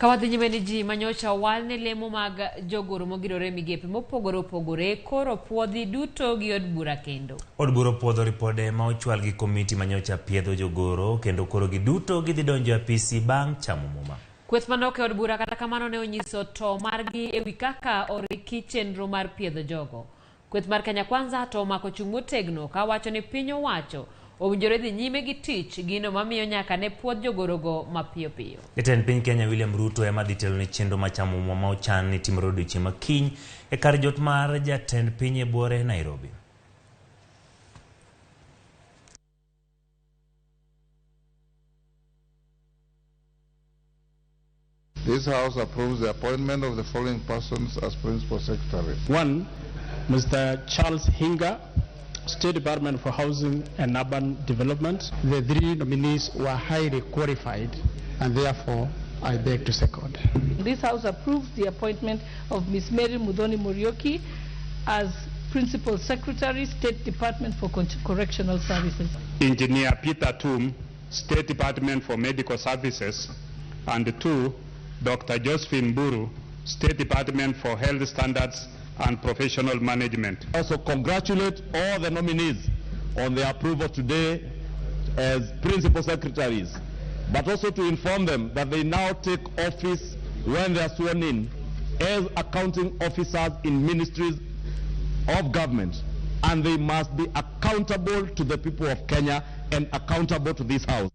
Ka wadhi nyime ni ji manyocha owal ne lemo mag jogoro mogirore e migepe mopogore opogore koro puodhi duto gi od bura kendo. Od bura opuodho ripode ma ochwal gi komiti manyocha piedho jogoro kendo koro giduto gidhi donjo e apisi bang' chamo muma. Kweth manok e od bura kata kamano ne onyiso to margi ewi kaka oriki chenro mar piedho jogo. Kweth mar Kenya Kwanza to omako chung' motegno ka wacho ni piny owacho owinjore dhi nyime gi tich gino mamiyo nyaka ne puodh jogorogo mapiyo piyo. Jatend piny Kenya William Ruto ema dhi telo ne chenro mar chamo muma ma ochan ni timore odiochieng' ma kiny e kar jot mar jatend piny e buore Nairobi. This House approves the appointment of the following persons as Principal Secretaries. 1, Mr. Charles Hinga, State Department for Housing and Urban Development. The 3 nominees were highly qualified, and therefore I beg to second. This House approves the appointment of Ms. Mary Muthoni Muriuki as Principal Secretary, State Department for Correctional Services. Engineer Peter Tum, State Department for Medical Services, and 2, Dr. Josephine Buru, State Department for Health Standards and Professional Management. I also congratulate all the nominees on their approval today as Principal Secretaries, but also to inform them that they now take office when they are sworn in as accounting officers in ministries of government, and they must be accountable to the people of Kenya and accountable to this House.